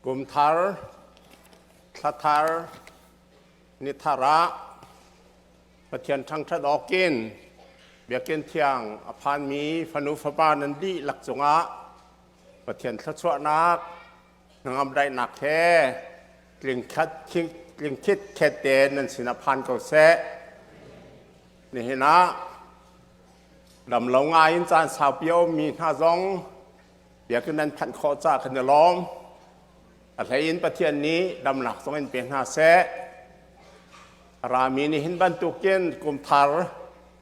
Kum thar, thla thar, ni thar ah Pathian ṭhangṭhat awkin Biakinn thiang a phanmi fanu fapa nan dihlak cungah Pathian thluachuahnak, hnangam daihnak he tlingkhat khet tein nan sinah phan ko seh. Nihin ah damlo ngai in caan saupi a ummi hna zong biakinn nan phanh khawh caah kan i lawm. A hlei in Pathian nih damnak zong in pe hna seh. A rami nih hin bantukin kum thar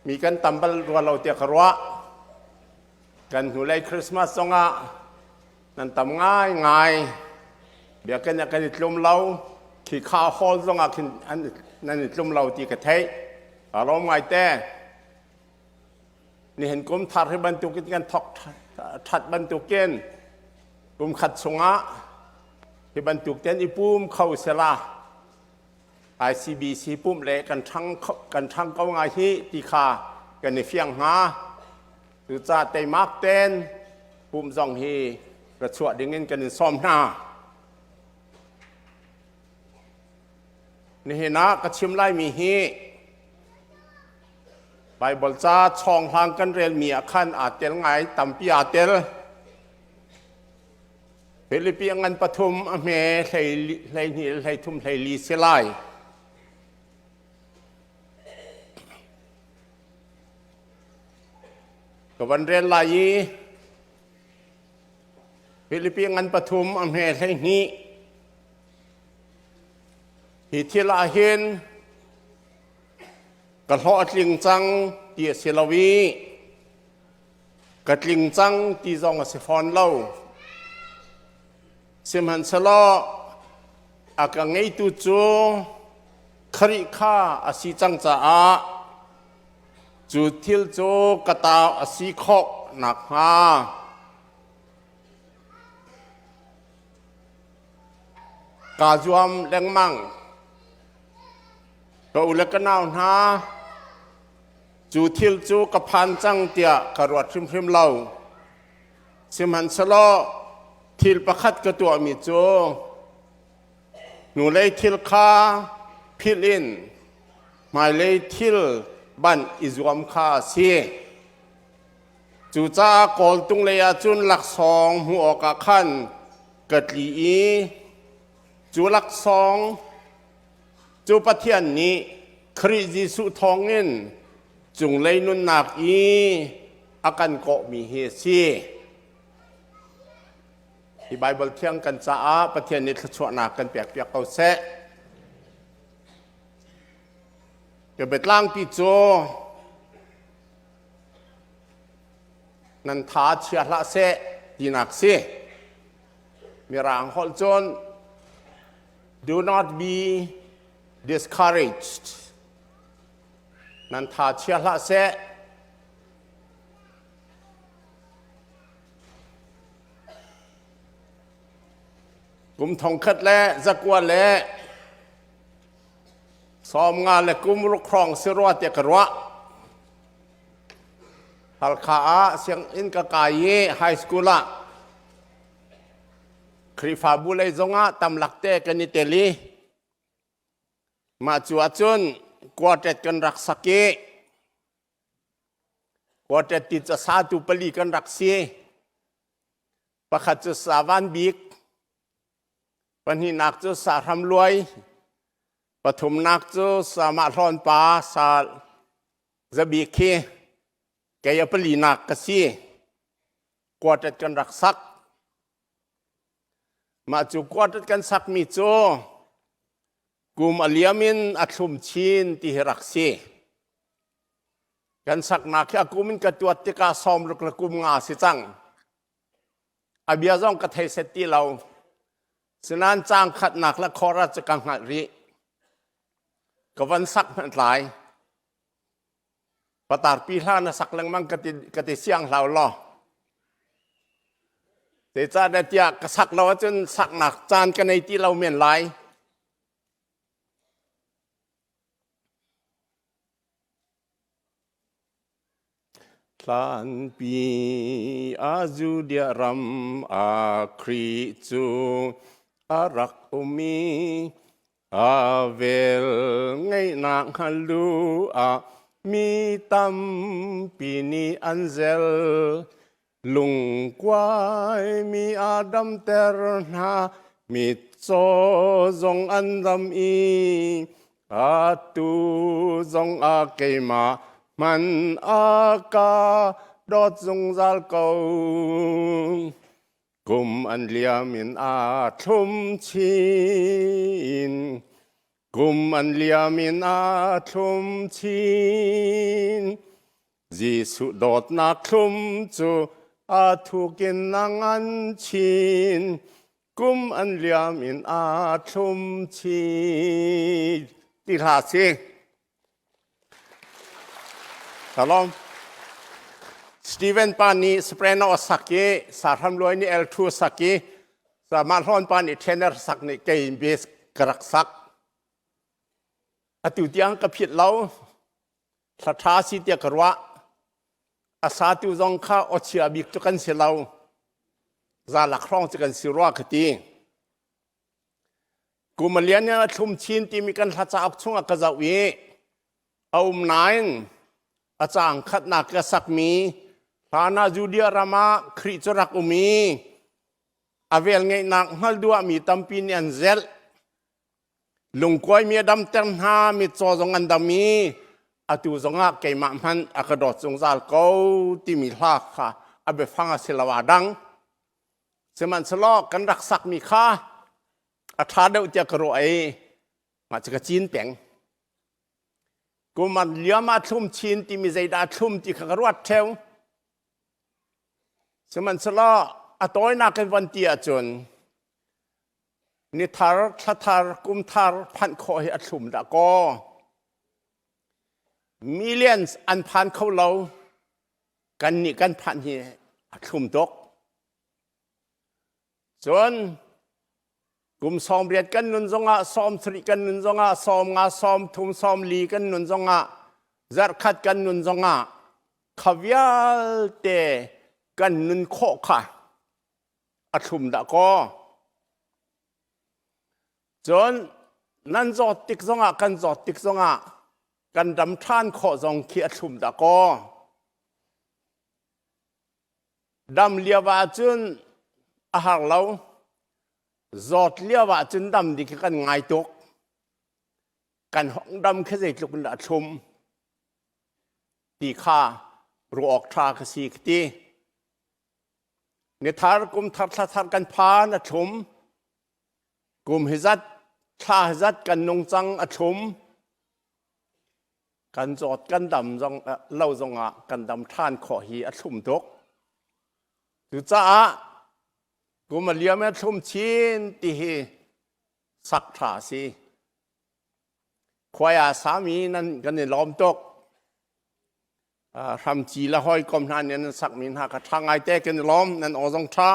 mi kan tam bal rua lo tiah ka ruah. Kan hnulei Christmas zongah nan tam ngaingai. Biakinn ah kan i tlum lo. Khikha hall zongah khin nan i tlum lo ti ka theih. Ka lawm ngaite. Nihin kum thar hi bantukin kan thok ṭhat bantukin kum khat chungah hi bantuk ten i pum kho sela ICBC pumh le kan ṭhang kan ṭhang ko ngai hi ti kha kan i fiang hnga. Cucaah teimak ten pumh zong hi ra chuah dingin kan in sawm hna. Nihin ah ka chim laimi hi Baibal ca chawnghlang kan relmi ah khan aa tel ngai, tampi aa tel. Filipi a ngan pathum a hme 12 13 14 si lai. Ka van rel lai i Filipi ngan pathum a hme 12 Hi thil ah hin ka hlawh a tling cang ti a si lo i ka tling cang ti zong a si fawn lo. Sihmanhsehlaw a ka ngeitu cu Khrih kha a si cang caah cu thil cu ka ta a si khawh nakhnga Kaa zuam lengmang. Ka u le ka nau hna, cu thil cu ka phan cang tiah ka ruat hrimhrim lo. Sihmanhsehlaw thil pakhat ka tuahmi cu hnulei thil kha philh in hmailei thil banh i zuam kha a si. Cucaah kawltung lei ah cun laksawng hmuh awkah khan ka tli i cu laksawng cu Pathian nih Khrih Jesuh thawngin cunglei nunnak i a kan kawhmi hi a si. Hi Baibal thiang kan caah Pathian nih thluachuahnak kan pekpiak ko seh. Ka biatlangpi cu Nan tha chia hlah seh tinak si. Mirang holh cun do not be discouraged. Nan tha chia hlah seh. Kum thongkhat le zakua le 50 le kum ruk hrawng si rua tiah ka ruah. Halkha ah sianginn ka kai i high school ah Khrihfabu lei zongah tamlak te kan i tel i mah cu ahcun quartet kan rak sak i quartet ti ca satu pali kan rak si. Pakhat cu Savan Bik, Pahnihnak cu sahram luai, pathumnak cu samah hlawn pa sa zabik khi kei a palinak ka si. Quartet kan rak sak. Mah cu quartet kan sakmi cu kum a liam in a thlum chin ti hi rak si. Kan saknak hi a kum in ka tuat tikah 60 le kum nga si cang. A bia zong ka thei set ti lo. Sinain caang khatnak le chorus cu ka hngalh rih. Ka van sak hmanh lai. Patarpi hla na sak lengmang ka ti, ka ti siang hlau law. Zeicahtiah tiah ka sak lo ahcun saknak caan ka nei ti lo men lai. Hlanpi a Judea ram ah Khrih cu a rak um i a vel ngeihnak hngal duh ah mi tampi nih an zel. Lungkuai mi a damter hna, mitcaw zong an dam i atu zong ah keimah hman a ka dawt zungzal ko. Kum an liam in aa thlum chin. Kum an liam in aa thlum chin. Jesuh dawtnak thlum cu aa thuk in a ngan chin. Kum an liam in aa thlum chin. Ti hla si. Shalom. Steven pa nih soprano a sak i Sahram Luai nih alto a sak i mah hlawn pa nih tenor sak nih kei bass ka rak sak. Atu tiang ka phit lo. Hla ṭha si tiah ka ruah. A satu zong kha awchia bik cu kan si lo. Zalak hrawng cu kan si rua ka ti. Kum a lian in a thlum chin timi kan hla cauk chungah ka zoh i a um nain a caang khatnak ka sakmi hlan ah Judea ram ah Khrih cu rak um i a velngeihnak hngal duahmi tampi nih an zelh. Lungkuaimi a damter hna, mitcaw zong an dam i atu zongah keimah hmanh a ka dawt zungzal ko timi hla kha a biafang a si lo aa dang. Sihmanhsehlaw kan rak sakmi kha a ṭha deuh tiah ka ruah i mah cu ka cin peng. Kum an liam ah thlum chin timi zeidah a thlum ti kha ka ruat ṭheo. Sihmanhsehlaw a tawinak in von ti ahcun ni thar, thla thar, kum thar phanh khawh hi a thlum dah kaw. Millions an phan kho lo. Kannih kan phanh hi a thlum tuk. Cun kum 80 kan nun zongah 70 kan nun zongah 50 30 40 kan nun zongah zarhkhat kan nun zongah kha vialte kan nun khawh kha a thlum dah kaw. Cun nan zawt tik zongah kan zawt tik zongah kan dam ṭhan khawh zong khi a thlum dah kaw. Dam lio ahcun a har lo. Zawt lio ahcun dam ding khi kan ngai tuk. Kan hong dam khi zeitluk in dah a thlum ti kha ruah awk ṭha ka si ka ti. Ni thar kum thar thla thar kan phan a thlum. Kum hi zat thla hi zat kan nung cang a thlum. Kan zawt kan dam zong lo zongah kan dam ṭhan khawh hi a thlum tuk. Cucaah kum a liam a thlum chin ti hi sak ṭha a si. Khuai aa sami nan kan i lawm tuk. Hramci le hawikom hna nih nan sakmi hna kha ṭha ngaite kan i lawm. Nan aw zong ṭha.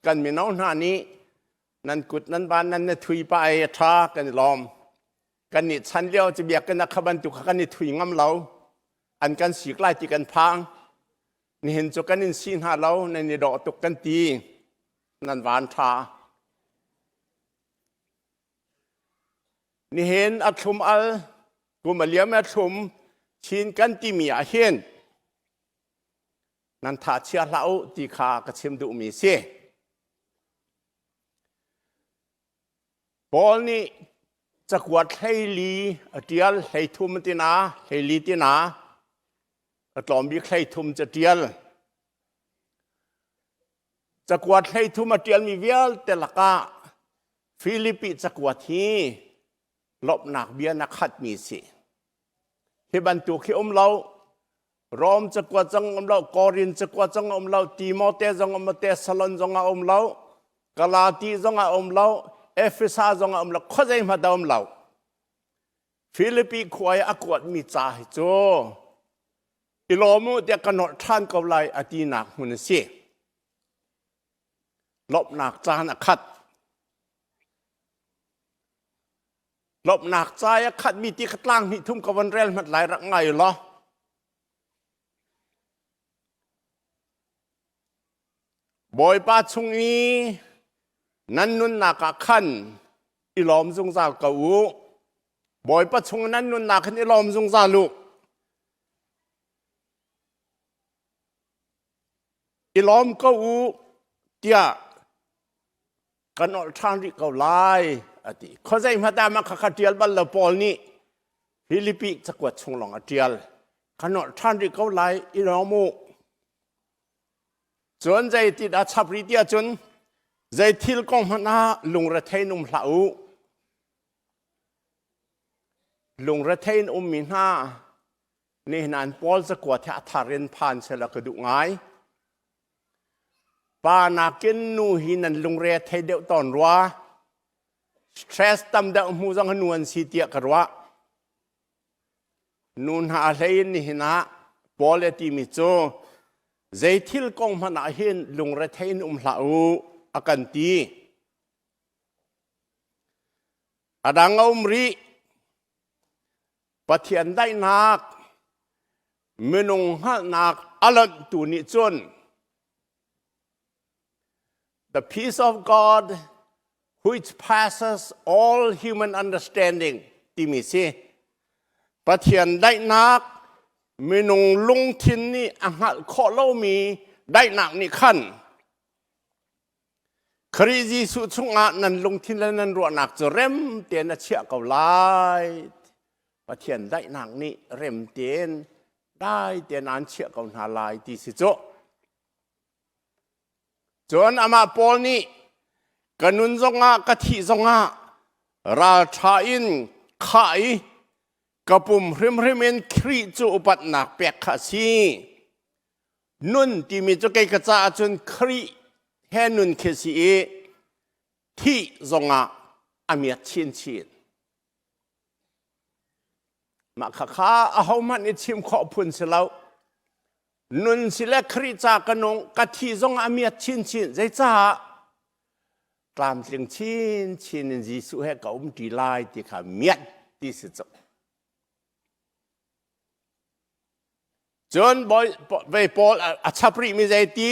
Kan mino hna nih nan kut nan van nan na thui pah i a ṭha kan i lawm. Kan nih chan lio cu biakinn ah kha bantuk kha kan i thui ngam lo. An kan sik lai ti kan phang. Nihin cu kan in si hna lo, nan i dawh tuk kan ti. Nan van ṭha. Nihin a thlum al, kum a liam a thlum chin kan timi ah hin nan tha chia hlah u ti kha ka chim duhmi si. Paul nih cakuat 14 a ṭial 33 tina 14 tina a tlawm bik 33 ca ṭial. Cakuat 33 a ṭialmi vialte lakah Filipi cakuat hi lawmhnak bia na khatmi si. Hi bantuk hi um lo Rom cakuat zong um lo, Korin cakuat zong um lo, Timote zong um lo, Thessalon zong a um lo, Galati zong a um lo, Efesa zong a um lo, khuazei hmanh a um lo. Filipi khua i a kuatmi ca hi cu i lawm u tiah ka nolh ṭhan ko lai a tinak hmun a si. Lawmhnak caan a khat. Lawmhnak ca i a khatmi ti kha tlang hnih thum ka von rel hmat lai rak ngai u law. Bawipa chung i Nan nunnak ah khan i lawm zungzal ko u. Bawipa chung nan nunnak hin i lawm zungzal u. I lawm ko u tiah kan olh ṭhan rih ko lai a ti. Khuazei hmanh ah mah kha ṭial bal lo Paul nih Filipi cakuat chung lawng a ṭial. Kan olh ṭhan rih ko lai i lawm u. Cun zei ti dah chap rih ti ahcun zei thil kong hmanh ah lungrethei in um hlah u. Lungrethei in ummi hna nihin an Paul cakuat hi a thar in phan sehla ka duh ngai. Pa nakin nu hi nan lungre thei deuh tawn rua. Stress tam deuh hmu zong nu an si tiah ka ruah. Nu hna a hlei in nihin ah Paul a timi cu zei thil kong hmanh ah hin lungrethei in um hlah u a kan ti. A dang a um rih. Pathian daihnak minung hngalhnak a lonhtu nih cun the peace of God which passes all human understanding timi si Pathian daihnak minung lungthin nih a hngalh khawh lomi daihnak nih khan Khrih Jesuh chungah nan lungthin le nan ruahnak cu rem tein a chiah ko lai. Pathian daihnak nih rem tein dai tein aan chiah ko hna lai ti si cu. Cun amah Paul nih ka nun zongah ka thih zongah ralṭha in khah i ka pum hrimhrim in Khrih cu upatnak pek kha a si. Nun timi cu kei ka caah cun Khrih he nun khi si i thih zongah a miat chinchin. Mah khakha ahohmanh i chim khawh phun si lo. Nun si le Khrih ca ka nung, ka thih zong a miat chinchin. Zeicah? Tlamtling chinchin in Jesuh he ka um ṭi lai ti kha miat ti si cu. Cun ve Paul a chap rihmi zeiti?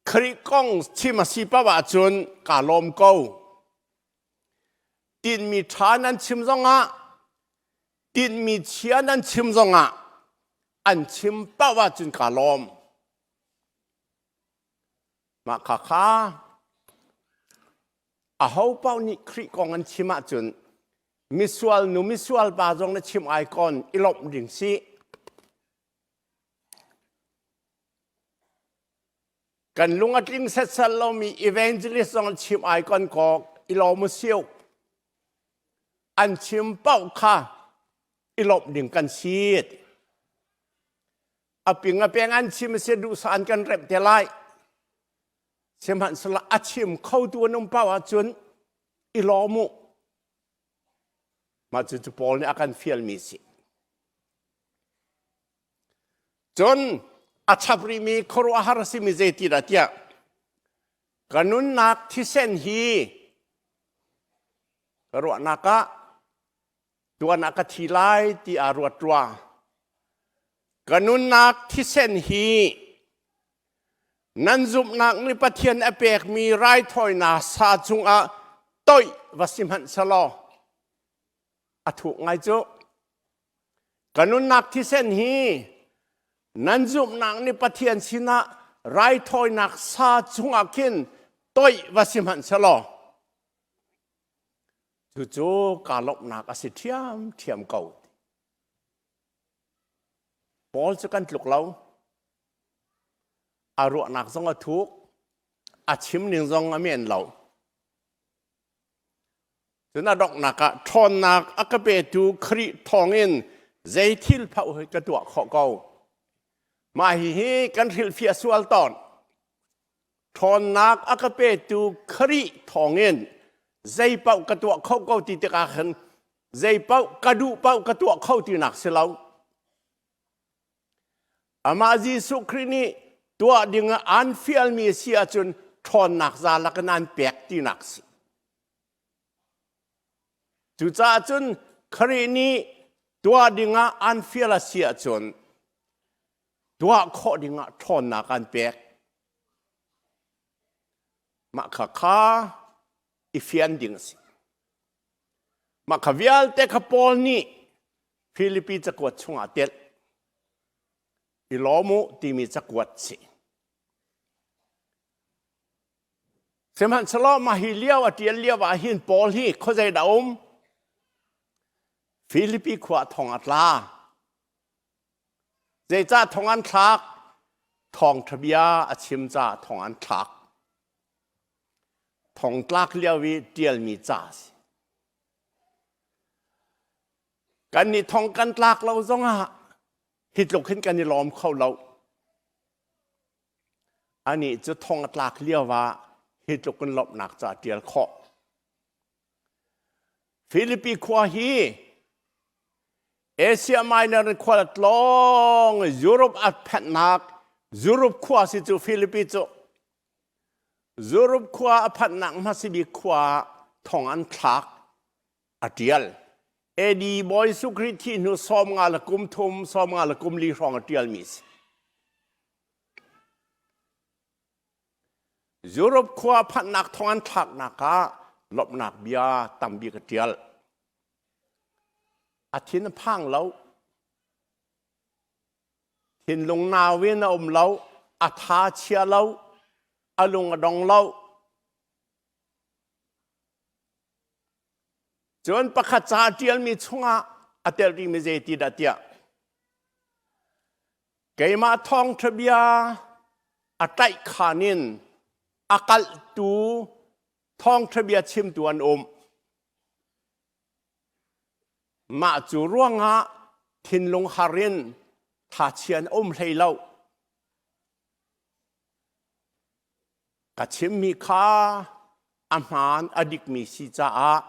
Khrih kong chim a si paoh ahcun kaa lawm ko. Tinhmi ṭha nan chim zongah, tinhmi chia nan chim zongah an chim paoh ahcun kaa lawm. Mah khakha aho paoh nih Khrih kong an chim ahcun misual nu misual pa zong na chim ai kon i lawmh ding si. Kan lung a tling setsal lomi evangelist zong an chim ai kon kok i lawm u siu. An chim paoh kha i lawmh ding kan si. A ping a peng an chim si duhsah an kan remh te lai. Sihmanhsehlaw a chim khotu an um paoh ahcun i lawm u. Mah cucu Paul nih a kan fialmi si. Cun a chap rihmi khuaruahhar a simi zeiti dah tiah ka nunnak thisen hi ka ruahnak ah tuan ah ka thi lai ti aa ruat rua. Ka nunnak thisen hi Nan zumhnak nih Pathian a pekmi raithawinak sa cungah toih va si hmanh selaw a thuk ngai cu. Ka nunnak thisen hi nan zumhnak nih Pathian sinah raithawinak sa cungah khin toih va si hmanh selaw cucu kaa lawmhnak a si ṭhiamṭhiam ko. Paul cu kan tluk lo. A ruahnak zong a thuk, a chim ning zong a men lo. Cun a donghnak ah ṭhawnnak a ka petu Khrih thawngin zei thil paoh hi ka tuah khawh ko. Mah hihi kan hrilhfiah sual tawn. Ṭhawnnak a ka petu Khrih thawngin zei paoh ka tuah kho ko ti tikah khan zei paoh ka duh paoh ka tuah kho tinak si lo. Amah Jesuh Khrih nih tuah ding ah aan fialmi a si ahcun ṭhawnnak za lakin aan pek tinak si. Cucaah cun Khrih nih tuah ding ah aan fial a si ahcun tuah khawh ding ah ṭhawnnak aan pek. Mah kha kha i fian ding a si. Mah kha vialte kha Paul nih Filipi cakuat chungah telh. I lawm u timi cakuat si. Sihmanhsehlaw mah hi lio a ṭial lio ah hin Paul hi khuazei dah um? Filipi khua thong a tla. Zeicah thong an thlak? Thawngṭha bia a chim caah thong an thlak. Thongtlak lio i ṭialmi ca a si. Kannih thong kan tlak lo zongah hi tluk hin kan i lawm kho lo. Anih cu thong a tlak lio ah hi tluk in lawmhnak ca ṭial khawh. Filipi khua hi Asia Minor in khual a tlawng Europe a phanhnak Europe khua si cu Filipi cu Europe khua a phanhnak hmasa bik khua thong an thlak a ṭial. AD Bawi Jesuh Khrih thih hnu 50 le kum thum, 50 le kum li hrawng a ṭialmi a si. Europe khua phanhnak thong an thlaknak ah lawmhnak bia tambik a ṭial. A thin a phang lo. Thinlung nau in a um lo. A tha chia lo. A lung a dong lo. Cun pakhat ca a ṭialmi chungah a tel rihmi zei ti dah tiah keimah thawngṭha bia a tlaihkhan in a kalhtu thawngṭha bia chimtu an um. Mah cu ruangah thinlung har in thachia an um hlei lo. Ka chimmi kha a hmaan a dikmi si caah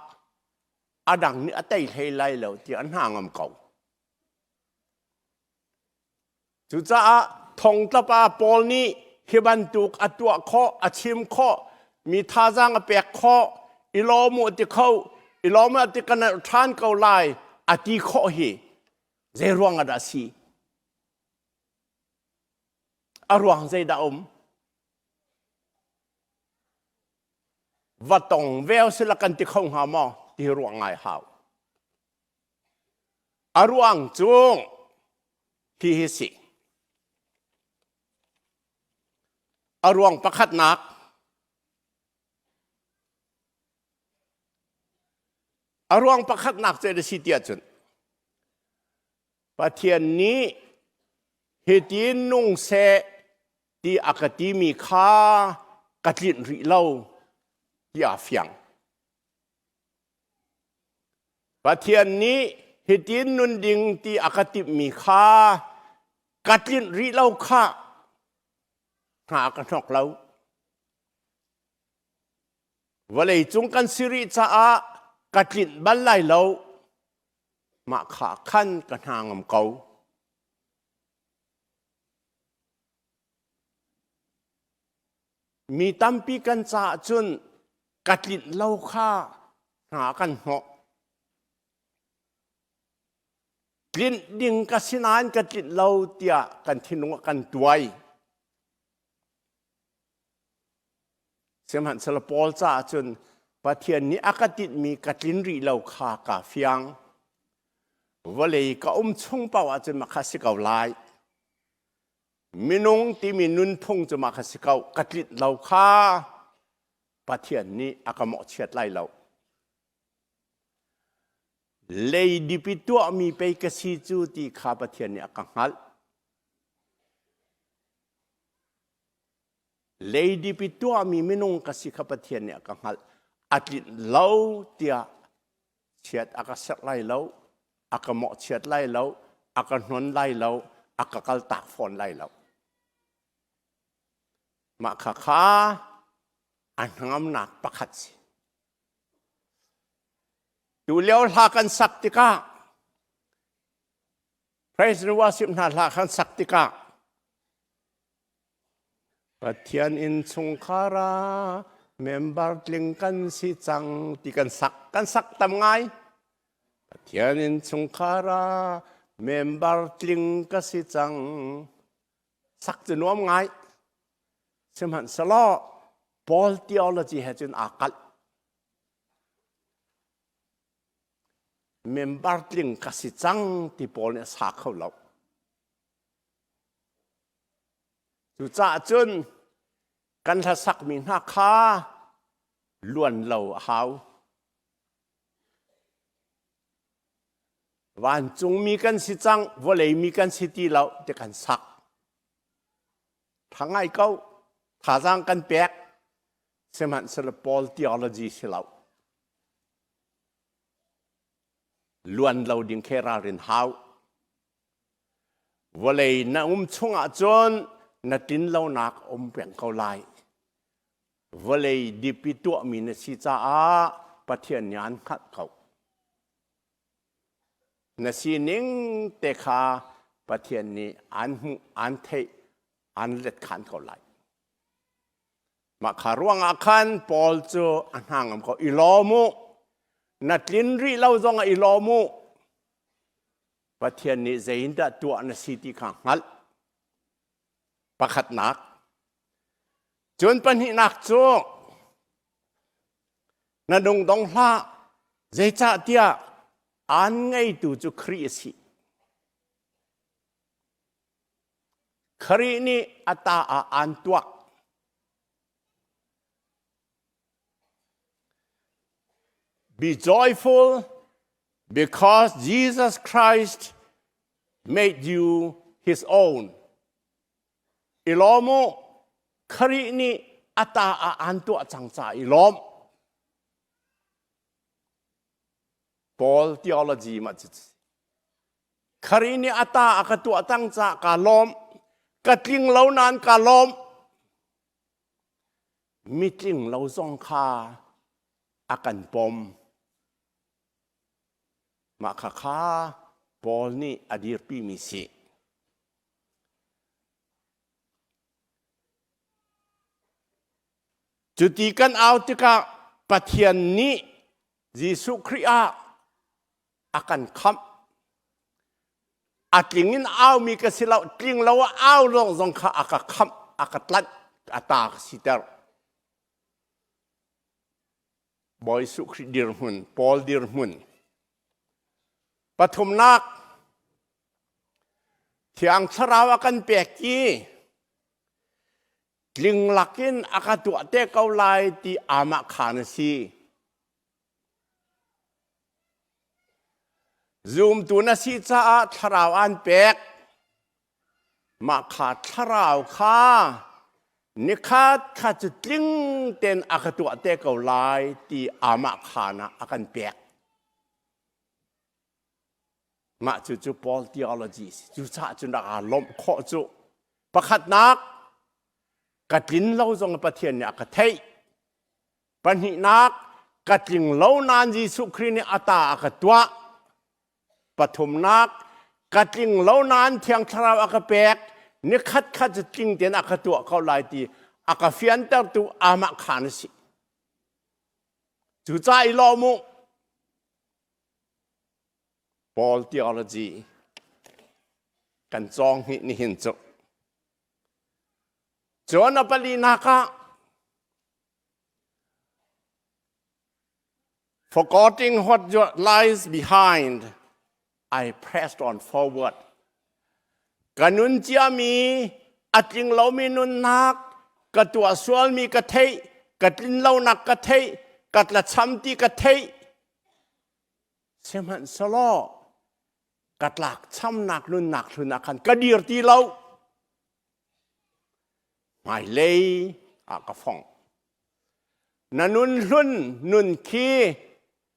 a dang nih a tei hlei lai lo tiah an hna ngam ko. Cucaah thongtlapa Paul nih hi bantuk a tuah khawh, a chim khawh, mi thazaang a pek khawh, i lawm u ti kho, i lawm u ti kan ṭhan ko lai a ti khawh hi zei ruang ah dah a si? A ruang zeidah um? Va tong veo sila kan ti kho hnga maw ti ruang ngai hau. A ruang cu hi hi si. A ruang pakhatnak A ruang pakhatnak cu a si tiah cun Pathian nih hitin nung seh ti a ka timi kha ka tlinh rih lo ti aa fiang. Pathian nih hitin nun ding ti a ka timhmi kha ka tlinh rih lo kha hna ka hnok lo. Vawlei cung kan si rih caah ka tlinh bal lai lo. Mah kha khan ka hna ngam ko. Mi tampi kan caah cun ka tlinh lo kha hna kan hnawh. Tlinh ding ka si nain ka tlinh lo tiah kan thinlung ah kan tuai. Sihmanhsehlaw Paul caah cun Pathian nih a ka tinhmi ka tlin rih lo kha kaa fiang. Vawlei ka um chung paoh ahcun mah kha si ko lai. Minung timi nunphung cu mah kha si ko. Ka tlinh lo kha Pathian nih a ka mawhchiat lai lo. Leidip i tuahmi pei ka si cu ti kha Pathian nih a ka hngalh. Leidip i tuahmi minung ka si kha Pathian nih a ka hngalh. A tlinh lo tiah chiat a ka serh lai lo, a ka mawhchiat lai lo, a ka hnon lai lo, a ka kaltak fawn lai lo. Mah kha kha a hnangamnak pakhat si. Tu lio hla kan sak tikah Praise and worship hna hla kan sak tikah Pathian innchungkhar ah member tling kan si cang ti kan sak kan sak tam ngai. Pathian innchungkhar ah member tling ka si cang. Sak cu nuam ngai. Sihmanhsehlaw. Paul theology he cun aa kalh. Member tling ka si cang ti Paul nih a sa kho lo. Cucaah cun kan hlasakmi hna kha luan lo a hau. Vancungmi kan si cang, vawleimi kan si ti lo ti kan sak. Tha ngai ko, thazaang kan pek, sihmanhsehlaw Paul theology si lo. Luan lo ding khe ralrin hau. Vawlei na um chungah cun na tlinlonak um peng ko lai. Vawlei dip i tuahmi na si caah Pathian nih aan hngalh ko. Na sining te kha Pathian nih aan hmuh, aan theih, aan let khan ko lai. Mah kha ruangah khan Paul cu a hna ngam ko. I lawm u. Na tlin rih lo zongah i lawm u. Pathian nih zeitindah tuah na si ti kha hngalh. Pakhatnak. Cun pahnihnak cu na dungdong hlah zeicahtiah aan ngeitu cu Khrih a si. Khrih nih a ta ah aan tuak. Be joyful because Jesus Christ made you his own. I lawm u, Khrih nih a ta ah aan tuah cang ca i lawm. Paul theology ma cu Khrih nih a ta a ka tuah cang ca ka lawm. Ka tling lo nain ka lawm. Mitling lo zong kha a kan pom. Mah kha kha Paul nih a dirpimi si. Cuti kan au tikah Pathian nih Jesuh Khrih ah a kan khamh. A tling in aumi ka si lo, tling lo ah au lawng zong kha a ka khamh, a ka tlanh, a ta ka siter. Bawi Jesuh Khrih dirhmun, Paul dirhmun. Pathumnak, Thiang Thlarau a kan pek i tling lakin a ka tuah te ko lai ti amah khan a si. Zumtu na si caah thlarau an pek. Mah kha thlarau kha nikhat kha cu tling tein a ka tuah te ko lai ti amah khan ah a kan pek. Mah cu cu Paul theology si. Cucaah cun rak aa lawmh khawh cu. Pakhatnak, ka tlin lo zong Pathian nih a ka theih. Pahnihnak, ka tling lo nain Jesuh Khrih nih a ta a ka tuah. Pathumnak, ka tling lo nain Thiang Thlarau a ka pek. Nikhat khat cu tling tein a ka tuah ko lai ti a ka fiantertu amah khan a si. Cucaah i lawm u. Paul theology kan cawng hi nihin cu. Cun a palinak ah Forgetting what lies behind, I pressed on forward. Ka nun ciami, a tling lomi nunnak, ka tuah sualmi ka theih, ka tlin lonak ka theih, ka tlacham ti ka theih. Sihmanhsehlaw ka tlakchamnak nunnak hlun ah khan ka dir ti lo. Hmailei ah ka fong. Na nun hlun nun khi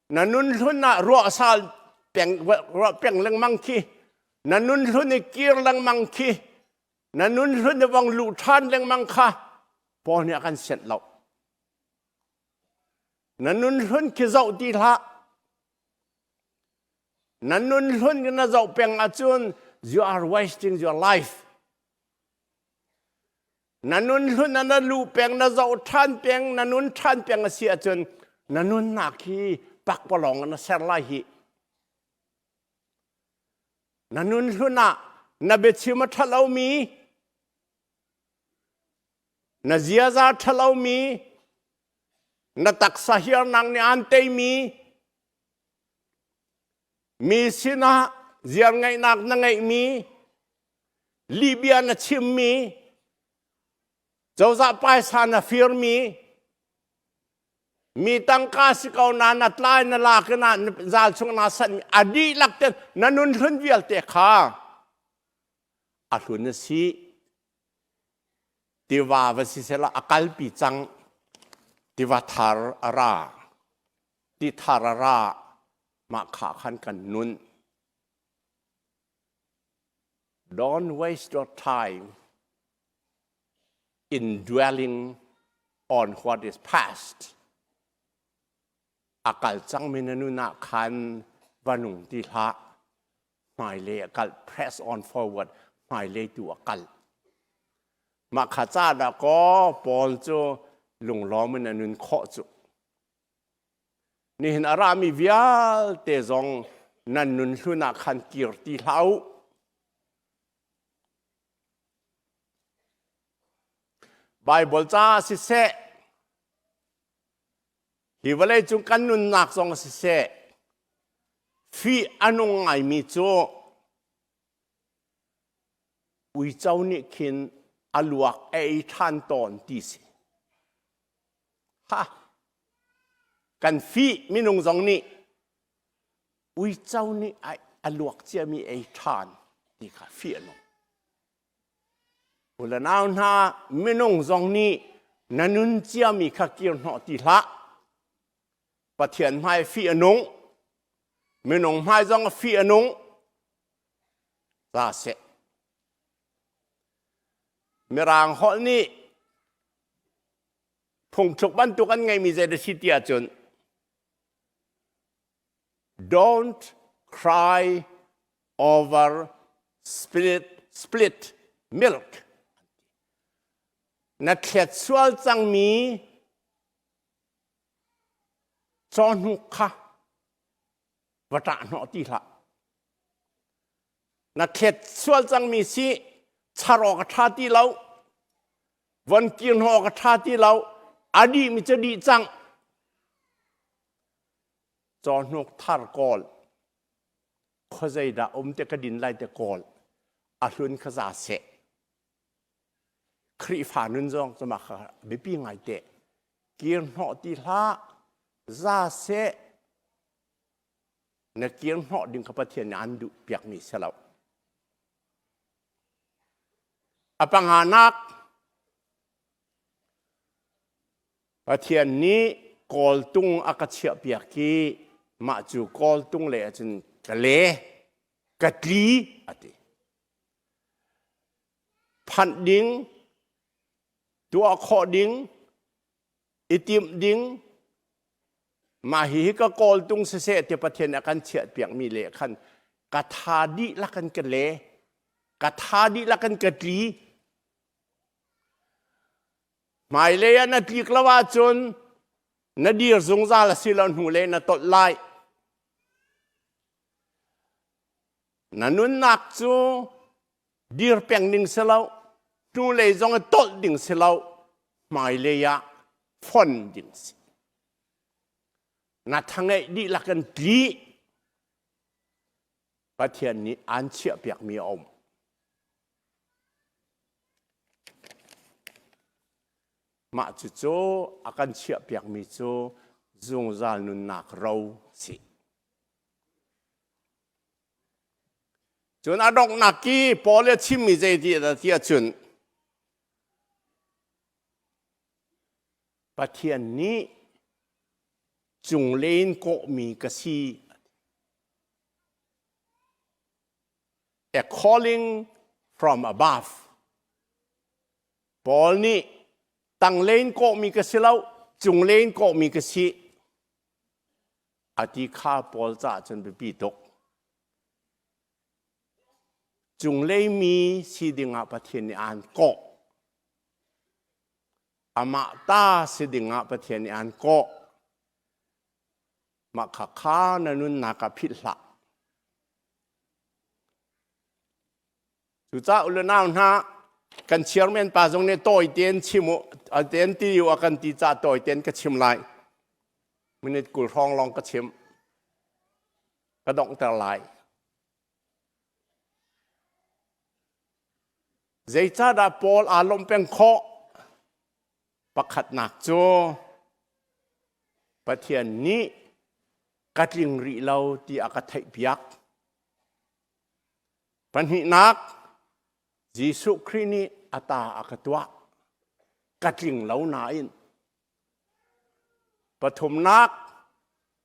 na nun hlun ah ruah sal peng ruah peng lengmang khi na nun hlun i kir lengmang khi na nun hlun i vong luh ṭhan lengmang kha Paul nih a kan sianh lo. Na nun hlun khi zoh ti hlah. Na nun hlun na zoh peng ahcun you are wasting your life. Na nun hlun ah na lu peng, na zoh ṭhan peng, na nun ṭhan peng a si ahcun na nunnak hi pakpalawng na ser lai hi. Na nun hlun ah na biachim a ṭha lomi, na ziaza ṭha lomi, Na taksa hiarnak nih aan teimi mi sinah ziar ngeihnak na ngeihmi lihbia na chimmi cozah paisa na firmi mi tangka si ko na na tlai na lak na zal chung na sanmi a dihlak ten na nun hlun vialte kha a hlun a si tiva va si sela a kalpi cang tiva thar a ra ti thar a ra mah kha khan kan nun don't waste your time in dwelling on what is past a kal cangmi na nun ah khan va nung ti hlah hmailei a kal press on forward hmailei tu a kal mah kha ca dah kaw Paul cu lunglawm in a nun khawh cu nihin a rami vialte zong nan nun hlun ah khan kir ti hlah u Bible ca siseh Hi vawlei cung kan nunnak zong siseh, fih a nung ngaimi cu uico nih khin a luak a ei ṭhan tawn ti si. Ha! Kan fih minung zong nih uico nih a luak ciami ei ṭhan ti kha fih a nung. U le nau hna, minung zong nih na nun ciami kha kir hnawh ti hlah. Pathian hmai fih a nung. Minung hmai zong fih a nung. Za seh. Mirang holh nih phungthluk bantuk an ngeimi zei dah si ti ahcun don't cry over split, split milk. Na thlet sual cangmi cawhnuk kha va ṭah hnawh ti hlah. Na thlet sual cangmi si char awk a ṭha ti lo, von kir hnawh awk a ṭha ti lo, a dihmi cu dih cang. Cawhnuk thar kawl. Khuazei dah um te ka din lai te kawl a hlun kha za seh Khrihfa nun zong cuma kha biapi ngai te kir hnawh ti hlah za seh na kir hnawh ding kha Pathian nih an duh piak mi si lo a panganak Pathian nih kawltung a ka chiahpiak i mah cu kawltung lei ahcun ka le ka tli a ti. Phanh ding, tuah khawh ding, i timh ding, mah hihi ka kawltung siseh ti Pathian a kan chiahpiakmi le khan ka tha dihlak in ka le, ka tha dihlak in ka tli. Hmailei ah na tlik lo ahcun na dir zungzal a si lo hnulei na tolh lai. Na nunnak cu dir peng ding si lo, hnulei zong i tolh ding si lo, hmailei ah fon ding si. Na thangeih dihlak in tli. Pathian nih aan chiahpiakmi a um. Mah cucu a kan chiahpiakmi cu zungzal nunnak ro si. Cun a donghnak i Paul a chimmi zei ti dah ti ahcun Pathian nih cunglei in kawhmi ka si a calling from above. Paul nih tanglei in kawhmi ka si lo, cunglei in kawhmi ka si. A ti kha Paul caah cun biapi tuk. Cunglei mi si dingah Pathian nih aan kawh. Amah ta si dingah Pathian nih aan kawh. Mah kha kha na nunnak ah philh hlah. Cucaah u le nau hna, kan chairman pa zong nih tawi tein chim u, tein ti u a kan ti caah tawi tein ka chim lai. Minute 20 hrawng lawng ka chim. Ka donghter lai. Zeicahdah Paul aa lawmh peng khawh? Pakhatnak cu Pathian nih ka tling rih lo ti a ka theihpiak. Pahnihnak, Jesuh Khrih nih a ta a ka tuah. Ka tling lo nain. Pathumnak,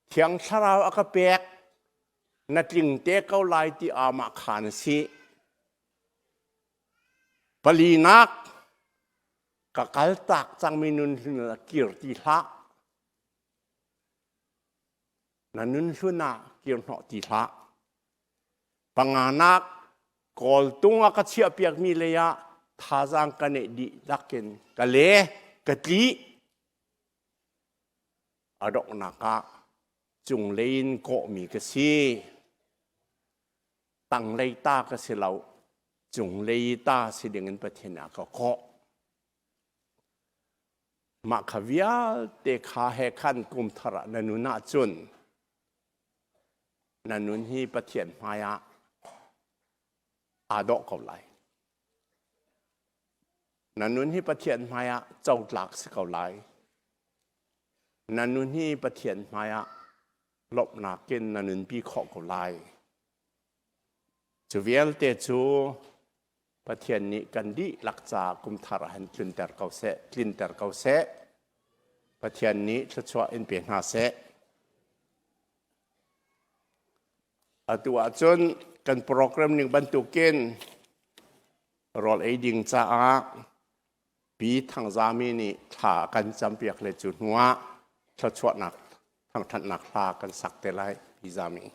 Thiang Thlarau a ka pek. Na tling te ko lai ti aamah khaan a si. Palinak, ka kaltak cangmi nun hlun ah kir ti hlah. Na nun hlun ah kir hnawh ti hlah. Panganak, kawltung a ka chiahpiakmi lei ah thazaang ka neih dih lakin ka le ka tli. A donghnak ah cunglei in kawhmi ka si. Tanglei ta ka si lo. Cunglei ta si dingin Pathian a ka kawh. Mah kha vialte kha he khan kum thar ah na nun ahcun na nun hi Pathian hmai ah aa dawh ko lai. Na nun hi Pathian hmai ah cotlak si ko lai. Na nun hi Pathian hmai ah lawmhnak in na nunpi khawh ko lai. Cu vialte cu Pathian nih kan dihlak ca kum thar ah han tlunter ko seh, tlinter ko seh. Pathian nih thluachuah in pe hna seh. Atu ahcun kan program ning bantukin rawl ei ding caah Pi Thangzami nih thla a kan campiak le cu hnuah thluachuahnak thangṭhatnak hla kan sak te lai Pi Zami.